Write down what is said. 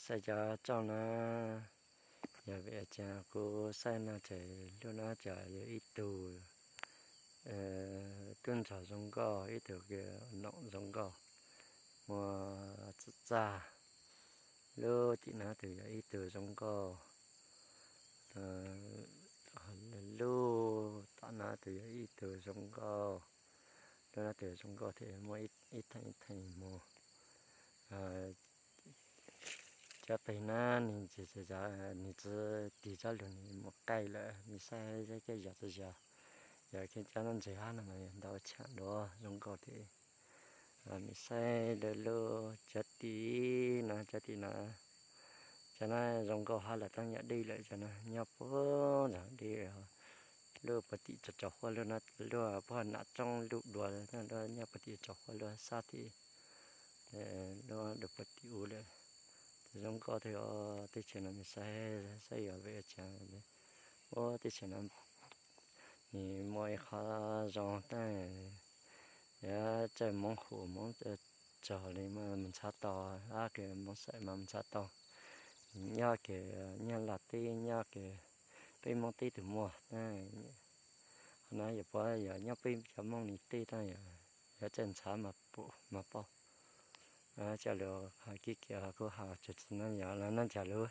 Saib cov tsooj na, yog vim cas kuv saib no ces lub no ces yog ib tug tub ntsuag zoo nkauj, ib tug noom zoo nkauj, muaj txaj txaj. Lub tim no tus yog ib tug zoo nkauj, lub tom no tus yog ib tug zoo nkauj. Lub no tus zoo nkauj thiab muaj ib theem ib theem mus. Cov peg na, nws tsis, nws tsis tig tsob lug, nws mus qaij lawm. Nws saib saib cov yog txoj yog, yog cov noj ntses hab no mas ntau tshaj dua zoo nkauj thiab. Nws saib lub cov tim no, cov tim no, cov no zoo nkauj hab lawm, tab yog deb lawm. Cov no nyob puag nram deb, lub puag tim tsaus huab lug no, lub puag nram roob lub dua, nyob puag tim tsaus huab lug sab tim, lub dua puag tim u lawm. Ces zoo nkauj thiab. Teb chaws no nws saib, saib yog vim cas ua teb chaws no nws muaj ib qho zoo tab yog txawj Hmoob hum Hmoob tsaug li mas mus ntshav tau, ab ke Hmoob xaim mas mus ntshav tau. Nyob ke, nyob Laj teb, nyob ke peb Hmoob teb tus muaj tab. Qhov no yog puab yog nyob peb cov Hmoob li teb tab yog txawj ntshav mas pum mas paub. Coj lug kib kiag kuv has tsuas txog no yog los nyob ntshav lug.